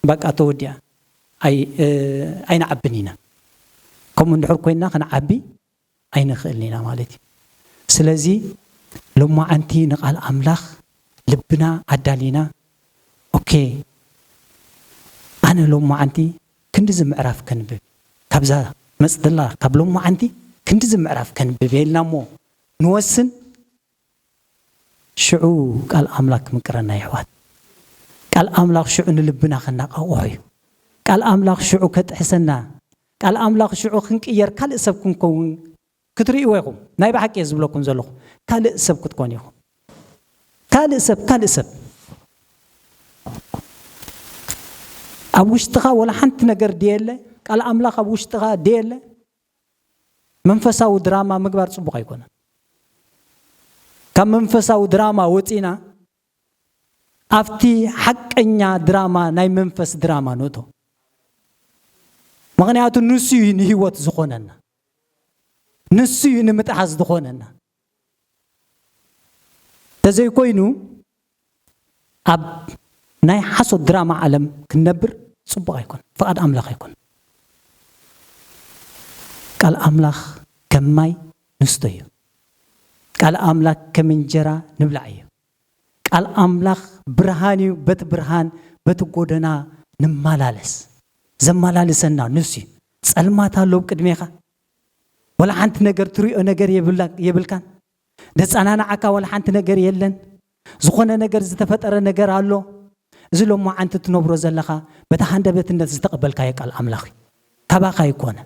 በቃ ተወዲኣ። ኣይ-፣ እ፣ ኣይንዓብን ኢና። ከምኡ እንድሕር ኮይንና ክንዓቢ ኣይንኽእልን ኢና ማለት እዩ። ስለዚ ሎማዓንቲ ንቃል ኣምላኽ ልብና ኣዳሊና፣ ኦኬ፣ ኣነ ሎማዓንቲ ክንድዚ ምዕራፍ ከንብብ፣ ካብዛ መጽደላ ካብ ሎማዓንቲ ክንድዚ ምዕራፍ ከንብብ የልና እሞ ንወስን። ሽዑ ቃል ኣምላኽ ክምቅረና የሕዋት። ቃል ኣምላኽ ሽዑ ንልብና ከናቃቕሖ እዩ። ቃል ኣምላኽ ሽዑ ከጥሕሰና፣ ቃል ኣምላኽ ሽዑ ክንቅየር ካልእ ሰብ ክንከውን ክትርእይዎ ኢኹም። ናይ ብሓቂ እየ ዝብለኩም ዘለኹ። ካልእ ሰብ ክትኮኑ ኢኹም። ካልእ ሰብ፣ ካልእ ሰብ። ኣብ ውሽጥኻ ወላ ሓንቲ ነገር ድየለ? ቃል ኣምላኽ ኣብ ውሽጥኻ ድየለ? መንፈሳዊ ድራማ ምግባር ጽቡቕ ኣይኮነን። ካብ መንፈሳዊ ድራማ ወጺና ኣብቲ ሓቀኛ ድራማ፣ ናይ መንፈስ ድራማ ንእቶ። ምኽንያቱ ንሱ እዩ ንህይወት ዝኾነና። ንሱ እዩ ንምጥሓስ ዝኾነና። ተዘይኮይኑ ኣብ ናይ ሓሶት ድራማ ዓለም ክንነብር ጽቡቕ ኣይኮን፣ ፍቓድ ኣምላኽ ኣይኮን። ቃል ኣምላኽ ከም ማይ ንስቶ እዩ። ቃል ኣምላኽ ከም እንጀራ ንብላዕ እዩ። ቃል ኣምላኽ ብርሃን እዩ፣ በቲ ብርሃን፣ በቲ ጎደና ንመላለስ። ዘመላልሰና ንሱ እዩ። ጸልማት ኣሎ ኣብ ቅድሜኻ፣ ወላ ሓንቲ ነገር ትሪኦ ነገር የብላ-፣ የብልካን። ደጸናንዓካ ወላ ሓንቲ ነገር የለን። ዝኾነ ነገር ዝተፈጠረ ነገር ኣሎ። እዚ ሎማዓንቲ ትነብሮ ዘለኻ በቲ ሃንደበትነት ዝተቐበልካዮ ቃል ኣምላኽ እዩ። ካባኻ ኣይኮነ።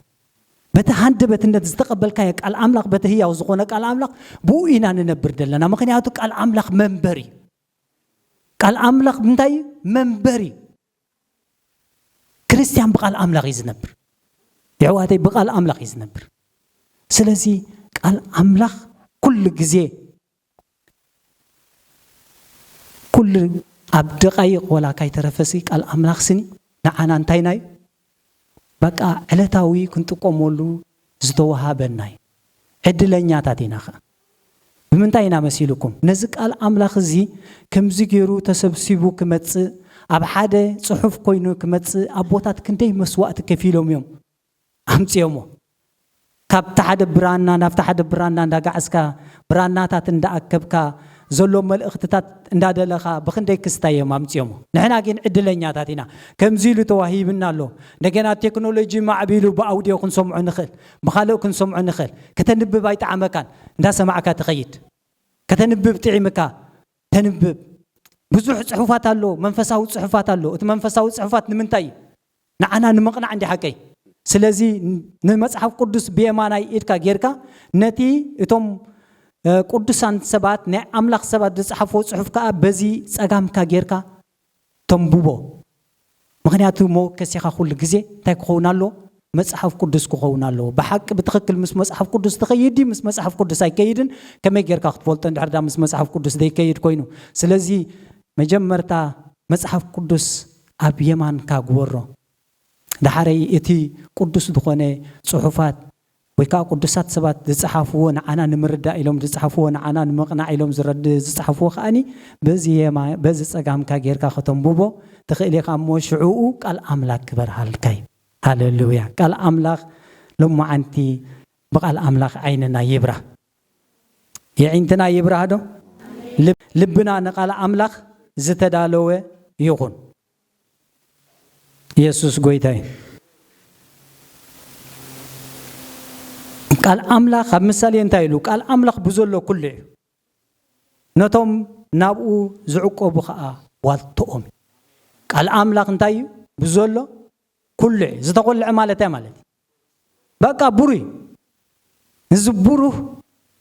በቲ ሃንደበትነት ዝተቐበልካዮ ቃል ኣምላኽ፣ በቲ ህያው ዝኾነ ቃል ኣምላኽ፣ ብኡ ኢና ንነብር ዘለና። ምኽንያቱ ቃል ኣምላኽ መንበር እዩ። ቃል ኣምላኽ እንታይ እዩ? መንበር እዩ። ክርስትያን ብቃል ኣምላኽ እዩ ዝነብር። የሕዋተይ፣ ብቃል ኣምላኽ እዩ ዝነብር። ስለዚ ቃል ኣምላኽ ኩሉ ግዜ፣ ኩሉ ኣብ ደቃይቕ ወላ ካይተረፈሲ ቃል ኣምላኽ ስኒ ንዓና እንታይ ናይ በቃ ዕለታዊ ክንጥቀመሉ ዝተወሃበና እዩ። ዕድለኛታት ኢና ኸዓ። ብምንታይ ኢና መሲልኩም? ነዚ ቃል ኣምላኽ እዚ ከምዚ ገይሩ ተሰብሲቡ ክመጽእ፣ ኣብ ሓደ ጽሑፍ ኮይኑ ክመጽእ ኣቦታት ክንደይ መስዋእቲ ከፊሎም እዮም ኣምጺኦሞ። ካብቲ ሓደ ብራና ናብቲ ሓደ ብራና እንዳጋዕዝካ፣ ብራናታት እንዳኣከብካ፣ ዘሎ መልእኽትታት እንዳደለኻ ብኽንደይ ክስታይ እዮም ኣምጺኦሞ። ንሕና ግን ዕድለኛታት ኢና። ከምዚ ኢሉ ተዋሂብና ኣሎ። እንደገና ቴክኖሎጂ ማዕቢሉ ብኣውድዮ ክንሰምዖ ንኽእል፣ ብኻልእ ክንሰምዖ ንኽእል። ከተንብብ ኣይጠዓመካን፣ እንዳሰማዕካ ትኸይድ። ከተንብብ ጥዒምካ፣ ተንብብ። ብዙሕ ጽሑፋት ኣሎ፣ መንፈሳዊ ጽሑፋት ኣሎ። እቲ መንፈሳዊ ጽሑፋት ንምንታይ እዩ? ንዓና ንምቕናዕ እንዲ ሓቀይ። ስለዚ ን-፣ ንመጽሓፍ ቅዱስ ብየማናይ ኢድካ ጌርካ፣ ነቲ እቶም፣ እ፣ ቅዱሳን ሰባት፣ ናይ ኣምላኽ ሰባት ዝጸሓፍዎ ጽሑፍ ከኣ በዚ ጸጋምካ ጌርካ ተንብቦ። ምኽንያቱ መወከሲኻ ኩሉ ግዜ እንታይ ክኸውን ኣለዎ? መጽሓፍ ቅዱስ ክኸውን ኣለዎ። ብሓቂ ብትኽክል ምስ መጽሓፍ ቅዱስ ትኸይድ ድዩ? ምስ መጽሓፍ ቅዱስ ኣይከይድን? ከመይ ጌርካ ክትፈልጦ እንድሕር ዳ ምስ መጽሓፍ ቅዱስ ዘይከይድ ኮይኑ? ስለዚ መጀመርታ መጽሓፍ ቅዱስ ኣብ የማንካ ግበሮ። ዳሕረይ እቲ ቅዱስ ዝኾነ ጽሑፋት ወይ ከዓ ቅዱሳት ሰባት ዝጸሓፍዎ ንዓና ንምርዳእ ኢሎም ዝጸሓፍዎ፣ ንዓና ንምቕናዕ ኢሎም ዝረድ-፣ ዝጸሓፍዎ ከኣኒ በዚ የማ-፣ በዚ ጸጋምካ ጌርካ ከተንብቦ ትኽእል ኢኻ እሞ ሽዕኡ ቃል ኣምላኽ ክበርሃልካ እዩ። ሃሌሉያ። ቃል ኣምላኽ ሎማዓንቲ ብቃል ኣምላኽ ዓይንና ይብራህ። የዒንትና ይብራህ ዶ? ልብ-፣ ልብና ንቃል ኣምላኽ ዝተዳለወ ይኹን። ኢየሱስ ጎይታ እዩ። ቃል ኣምላኽ ኣብ ምሳሌ እንታይ ኢሉ? ቃል ኣምላኽ ብዘሎ ኩሉ እዩ። ነቶም ናብኡ ዝዕቆቡ ኸዓ ዋልትኦም እዩ። ቃል ኣምላኽ እንታይ እዩ? ብዘሎ ኩሉ እዩ። ዝተኾልዐ ማለት እንታይ ማለት እዩ? በቃ ብሩህ። እዚ ብሩህ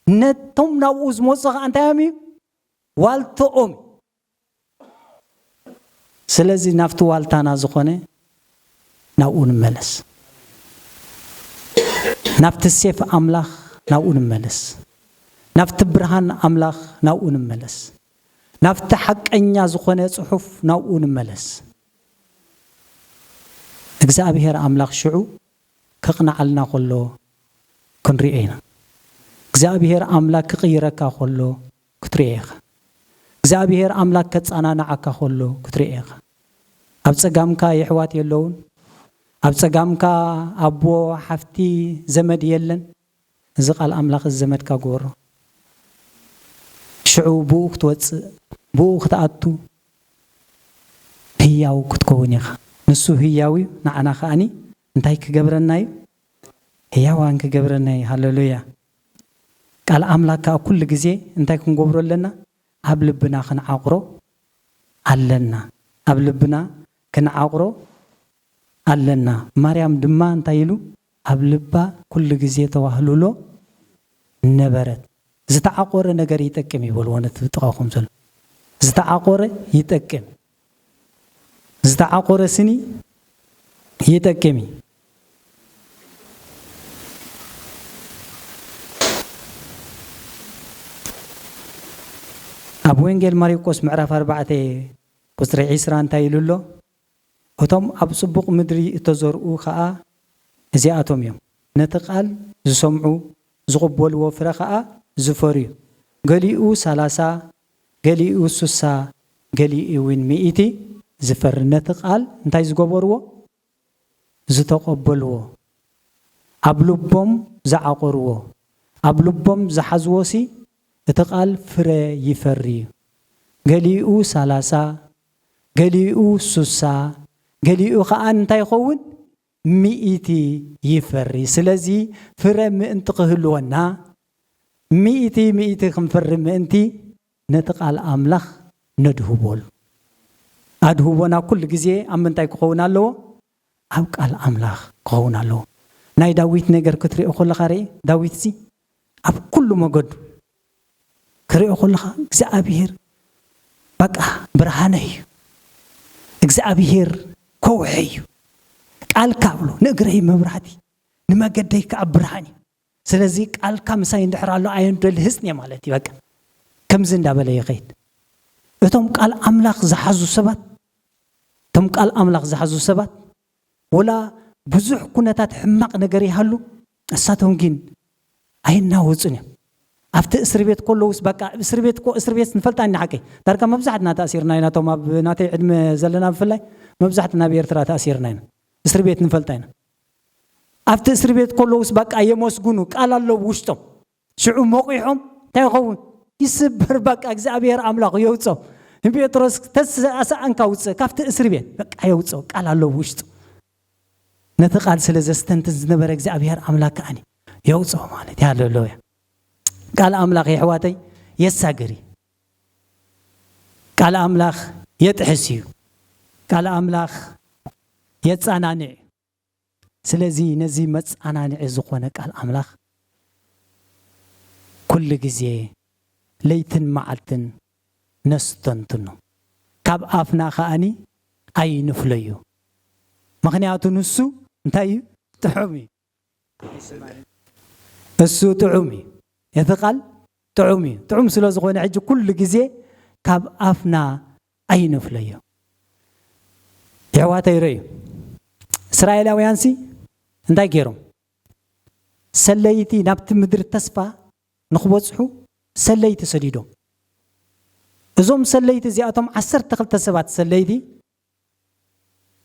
ነቶም ናብኡ ዝመፁ ኸዓ እንታይ እዮም እዩ? ዋልትኦም እዩ። ስለዚ ናብቲ ዋልታና ዝኾነ ናብኡ ንመለስ። ናብቲ ሴፍ ኣምላኽ ናብኡ ንመለስ። ናብቲ ብርሃን ኣምላኽ ናብኡ ንመለስ። ናብቲ ሓቀኛ ዝኾነ ጽሑፍ ናብኡ ንመለስ። እግዚኣብሔር ኣምላኽ ሽዑ ከቕንዓልና ከሎ ክንሪኦ ኢና። እግዚኣብሔር ኣምላኽ ክቕይረካ ከሎ ክትሪኦ ኢኻ። እግዚኣብሔር ኣምላኽ ከጸናንዓካ ከሎ ክትሪኦ ኢኻ። ኣብ ጸጋምካ የሕዋት የለውን። ኣብ ጸጋምካ ኣቦ፣ ሓፍቲ፣ ዘመድ የለን። እዚ ቃል ኣምላኽ እዚ ዘመድካ ግበሮ። ሽዑ ብኡ ክትወጽእ፣ ብኡ ክትኣቱ፣ ህያው ክትከውን ኢኻ። ንሱ ህያው እዩ፣ ንዓና ከኣኒ እንታይ ክገብረና እዩ? ህያዋን ክገብረና እዩ። ሃሌሉያ። ቃል ኣምላኽ ከኣ ኩሉ ግዜ እንታይ ክንገብሮ ኣለና? ኣብ ልብና ክንዓቕሮ ኣለና። ኣብ ልብና ክንዓቕሮ ኣለና። ማርያም ድማ እንታይ ኢሉ? ኣብ ልባ ኩሉ ግዜ ተዋህልሎ ነበረት። ዝተዓቆረ ነገር ይጠቅም ይበልዎ ነቲ ጥቓኹም ዘሎ። ዝተዓቆረ ይጠቅም። ዝተዓቆረ ስኒ ይጠቅም እዩ። ኣብ ወንጌል ማርቆስ ምዕራፍ ኣርባዕተ ቁጽሪ ዒስራ እንታይ ኢሉ ኣሎ? እቶም ኣብ ጽቡቕ ምድሪ እተዘርኡ ኸኣ እዚኣቶም እዮም። ነቲ ቃል ዝሰምዑ፣ ዝቕበልዎ ፍረ ኸኣ ዝፈርዩ። ገሊኡ ሰላሳ፣ ገሊኡ ስሳ፣ ገሊኡ እውን ሚእቲ ዝፈሪ። ነቲ ቃል እንታይ ዝገበርዎ? ዝተቐበልዎ። ኣብ ልቦም ዝዓቐርዎ። ኣብ ልቦም ዝሓዝዎሲ እቲ ቃል ፍረ ይፈሪ እዩ። ገሊኡ ሰላሳ፣ ገሊኡ ስሳ፣ ገሊኡ ኸኣ እንታይ ይኸውን? ሚእቲ ይፈሪ። ስለዚ ፍረ ምእንቲ ክህልወና፣ ሚእቲ ሚእቲ ክንፈሪ ምእንቲ ነቲ ቃል ኣምላኽ ነድህበሉ። ኣድህቦና ኩሉ ግዜ ኣብ ምንታይ ክኸውን ኣለዎ? ኣብ ቃል ኣምላኽ ክኸውን ኣለዎ። ናይ ዳዊት ነገር ክትሪኦ ከለኻ ርኢ፣ ዳዊትሲ ኣብ ኩሉ መገዱ ክሪኦ ከለኻ እግዚኣብሔር በቃ ብርሃነይ እዩ፣ እግዚኣብሔር ከውሒ እዩ፣ ቃልካ ብሎ ንእግረይ መብራህቲ ንመገደይ ከዓ ብርሃን እዩ። ስለዚ ቃልካ ምሳይ እንድሕር ኣሎ ኣየንዶ ልህፅኒ ማለት እዩ። በቃ ከምዚ እንዳበለ ይኸይድ። እቶም ቃል ኣምላኽ ዝሓዙ ሰባት እቶም ቃል ኣምላኽ ዝሓዙ ሰባት ወላ ብዙሕ ኩነታት ሕማቕ ነገር ይሃሉ፣ እሳቶም ግን ኣይናወጹን እዮም። ኣብቲ እስር ቤት ከለውስ በቃ እስር ቤት እኮ እስር ቤት ንፈልጣ ኢና ሓቀይ። ዳርጋ መብዛሕትና ተኣሲርና ኢና፣ እቶም ኣብ ናተይ ዕድመ ዘለና ብፍላይ መብዛሕትና ኣብ ኤርትራ ተኣሲርና ኢና። እስር ቤት ንፈልጣ ኢና። ኣብቲ እስር ቤት ከለውስ በቃ የመስግኑ፣ ቃል ኣለዉ ውሽጦም። ሽዑ ሞቂሖም እንታይ ይኸውን? ይስበር በቃ እግዚኣብሔር ኣምላኽ የውጾ። ንጴጥሮስ ተሰኣሳኣንካ ውፅእ ካብቲ እስር ቤት በቃ የውጾ፣ ቃል ኣለዎ ውሽጡ። ነቲ ቃል ስለ ዘስተንትን ዝነበረ እግዚኣብሔር ኣምላኽ ከኣኒ የውጾ ማለት እዩ። ሃሌሉያ። ቃል ኣምላኽ የሕዋተይ የሳግር እዩ። ቃል ኣምላኽ የጥሕስ እዩ። ቃል ኣምላኽ የጻናንዕ እዩ። ስለዚ ነዚ መጻናንዒ ዝኾነ ቃል ኣምላኽ ኩሉ ግዜ ለይትን መዓልትን ነስተንትኖ፣ ካብ ኣፍና ከኣኒ ኣይንፍለዮ። ምኽንያቱ ንሱ እንታይ እዩ? ጥዑም እዩ። እሱ ጥዑም እዩ። እቲ ቃል ጥዑም እዩ። ጥዑም ስለ ዝኾነ ሕጂ ኩሉ ግዜ ካብ ኣፍና ኣይንፍለዮ። የሕዋተይ ረዩ፣ እስራኤላውያንሲ እንታይ ገይሮም? ሰለይቲ ናብቲ ምድሪ ተስፋ ንኽበጽሑ ሰለይቲ ሰዲዶም። እዞም ሰለይቲ እዚኣቶም ዓሰርተ ክልተ ሰባት ሰለይቲ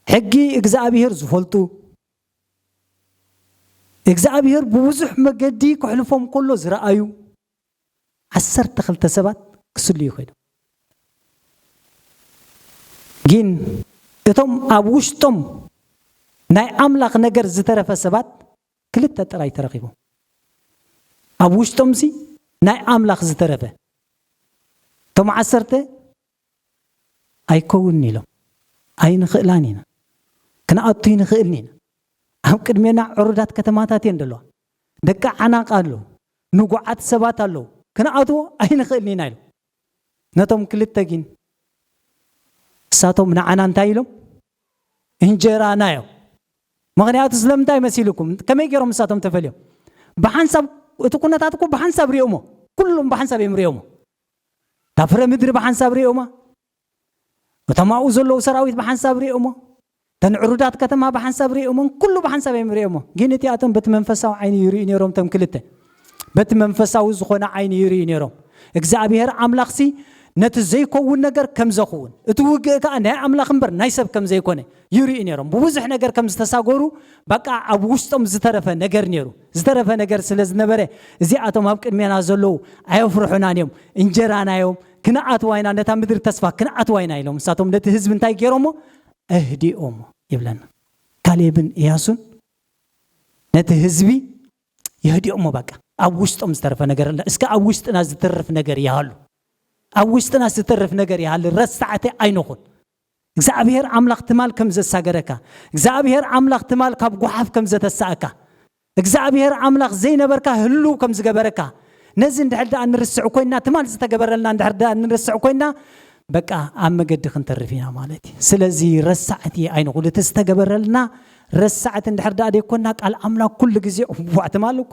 ሕጊ እግዚኣብሔር ዝፈልጡ፣ እግዚኣብሔር ብብዙሕ መገዲ ክሕልፎም ከሎ ዝረኣዩ ዓሰርተ ክልተ ሰባት ክስልዩ ኮይኖም። ግን እቶም ኣብ ውሽጦም ናይ ኣምላኽ ነገር ዝተረፈ ሰባት ክልተ ጥራይ ተረኺቦም። ኣብ ውሽጦምሲ ናይ ኣምላኽ ዝተረፈ፣ እቶም ዓሰርተ ኣይከውንን ኢሎም። ኣይንኽእላን ኢና፣ ክንኣቱ ይንኽእልን ኢና። ኣብ ቅድሜና ዕሩዳት ከተማታት እየን ዘለዋ። ደቂ ዓናቕ ኣለዉ፣ ንጉዓት ሰባት ኣለዉ። ክንኣትዎ ኣይንኽእልን ኢና ኢሎም። ነቶም ክልተ ግን እሳቶም ንዓና እንታይ ኢሎም? እንጀራና እዮም። ምኽንያቱ ስለምንታይ መሲልኩም? ከመይ ገይሮም እሳቶም ተፈልዮም? ብሓንሳብ፣ እቲ ኩነታት እኮ ብሓንሳብ ሪኦሞ፣ ኩሎም ብሓንሳብ እዮም ሪኦሞ። እታ ፍረ ምድሪ ብሓንሳብ ሪኦማ፣ እቶም ኣብኡ ዘለዉ ሰራዊት ብሓንሳብ ሪኦሞ፣ እተን ዕሩዳት ከተማ ብሓንሳብ ሪኦሞን፣ ኩሉ ብሓንሳብ እዮም ሪኦሞ። ግን እቲኣቶም በቲ መንፈሳዊ ዓይኒ ይርእዩ ነይሮም፣ እቶም ክልተ በቲ መንፈሳዊ ዝኾነ ዓይኒ ይርእዩ ነይሮም። እግዚኣብሔር ኣምላኽሲ ነቲ ዘይከውን ነገር ከም ዘኽውን፣ እቲ ውግእ ከኣ ናይ ኣምላኽ እምበር ናይ ሰብ ከም ዘይኮነ ይርእዩ ነይሮም። ብብዙሕ ነገር ከም ዝተሳጎሩ፣ በቃ ኣብ ውሽጦም ዝተረፈ ነገር ነይሩ። ዝተረፈ ነገር ስለ ዝነበረ፣ እዚኣቶም ኣብ ቅድሜና ዘለዉ ኣየፍርሑናን እዮም፣ እንጀራና እዮም፣ ክንኣትዋ ኢና፣ ነታ ምድሪ ተስፋ ክንኣትዋ ኢና ኢሎም። ንሳቶም ነቲ ህዝቢ እንታይ ገይሮሞ? ኣህዲኦሞ ይብለና። ካሌብን እያሱን ነቲ ህዝቢ የህዲኦሞ። በቃ ኣብ ውሽጦም ዝተረፈ ነገር ኣለ። እስከ ኣብ ውሽጥና ዝተርፍ ነገር ይሃሉ። ኣብ ውሽጥና ዝተርፍ ነገር ይሃሉ። ረሳዕቲ ኣይንኹን። እግዚኣብሔር ኣምላኽ ትማል ከም ዘሳገረካ፣ እግዚኣብሔር ኣምላኽ ትማል ካብ ጓሓፍ ከም ዘተሳእካ፣ እግዚኣብሔር ኣምላኽ ዘይነበርካ ህልው ከም ዝገበረካ፣ ነዚ እንድሕር ደኣ ንርስዕ ኮይና፣ ትማል ዝተገበረልና እንድሕር ደኣ ንርስዕ ኮይና፣ በቃ ኣብ መገዲ ክንተርፍ ኢና ማለት እዩ። ስለዚ ረሳዕቲ ኣይንኹን። እቲ ዝተገበረልና ረሳዕቲ እንድሕር ደኣ ደይኮና፣ ቃል ኣምላኽ ኩሉ ግዜ፣ "እዋ፣ ትማል እኳ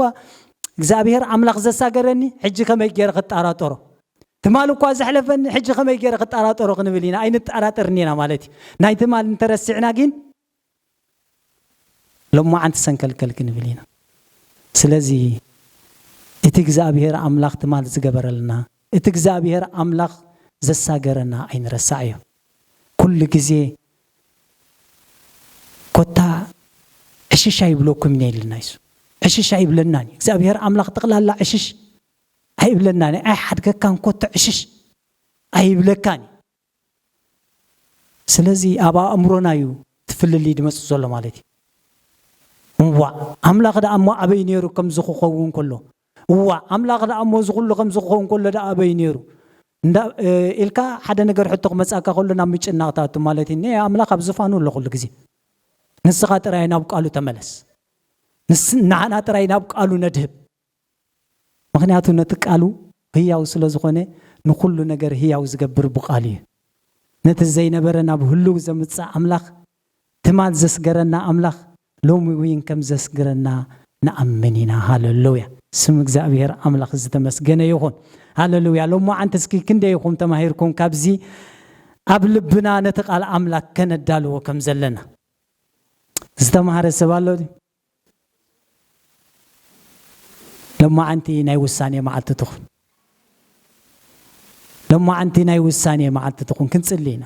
እግዚኣብሔር ኣምላኽ ዘሳገረኒ፣ ሕጂ ከመይ ገይረ ክጠራጠሮ? ትማል እኳ ዘሕለፈኒ፣ ሕጂ ከመይ ገይረ ክጠራጠሮ?" ክንብል ኢና። ኣይንጠራጠርን ኢና ማለት እዩ። ናይ ትማል እንተረሲዕና ግን፣ ሎማዓንቲ ሰንከልከል ክንብል ኢና። ስለዚ እቲ እግዚኣብሔር ኣምላኽ ትማል ዝገበረልና፣ እቲ እግዚኣብሔር ኣምላኽ ዘሳገረና ኣይንረሳዕ እዩ። ኩሉ ግዜ ኮታ ዕሽሽ ኣይብለኩም እየ ኢልና እዩ። ዕሽሽ ኣይብለናን እዩ። እግዚኣብሔር ኣምላኽ ጠቕላላ ዕሽሽ ኣይብለናን እዩ። ኣይሓድገካን፣ ኮታ ዕሽሽ ኣይብለካን እዩ። ስለዚ ኣብ ኣእምሮና እዩ እቲ ፍልልይ ዝመጽእ ዘሎ ማለት እዩ። እዋእ፣ ኣምላኽ ደኣ እሞ ኣበይ ነይሩ ከምዚ ክኸውን ከሎ? እዋእ፣ ኣምላኽ ደኣ እሞ እዚ ኩሉ ከምዚ ክኸውን ከሎ ደኣ ኣበይ ነይሩ? እንዳ፣ እ፣ ኢልካ ሓደ ነገር ሕቶ ክመጽኣካ ከሎ ናብ ምጭናቕ ትኣቱ ማለት እዩ። እኔ ኣምላኽ ኣብ ዝፋኑ ኣሎ ኩሉ ግዜ። ንስኻ ጥራይ ናብ ቃሉ ተመለስ። ንስ-፣ ንዓና ጥራይ ናብ ቃሉ ነድህብ። ምኽንያቱ ነቲ ቃሉ ህያው ስለ ዝኾነ፣ ንኹሉ ነገር ህያው ዝገብር ብቃሉ እዩ። ነቲ ዘይነበረ ናብ ህልው ዘምጽእ ኣምላኽ፣ ትማል ዘስገረና ኣምላኽ፣ ሎሚ እውን ከም ዘስግረና ንኣምን ኢና። ሃለሉያ። ስም እግዚኣብሔር ኣምላኽ ዝተመስገነ ይኹን። ሃለሉያ። ሎማዓንቲ እስኪ ክንደይ ኢኹም ተማሂርኩም ካብዚ ኣብ ልብና ነቲ ቃል ኣምላኽ ከነዳልዎ ከም ዘለና? ዝተማህረ ሰብ ኣሎ ድዩ? ሎማዓንቲ ናይ ውሳኔ መዓልቲ ትኹን። ሎማዓንቲ ናይ ውሳኔ መዓልቲ ትኹን። ክንጽሊ ኢና።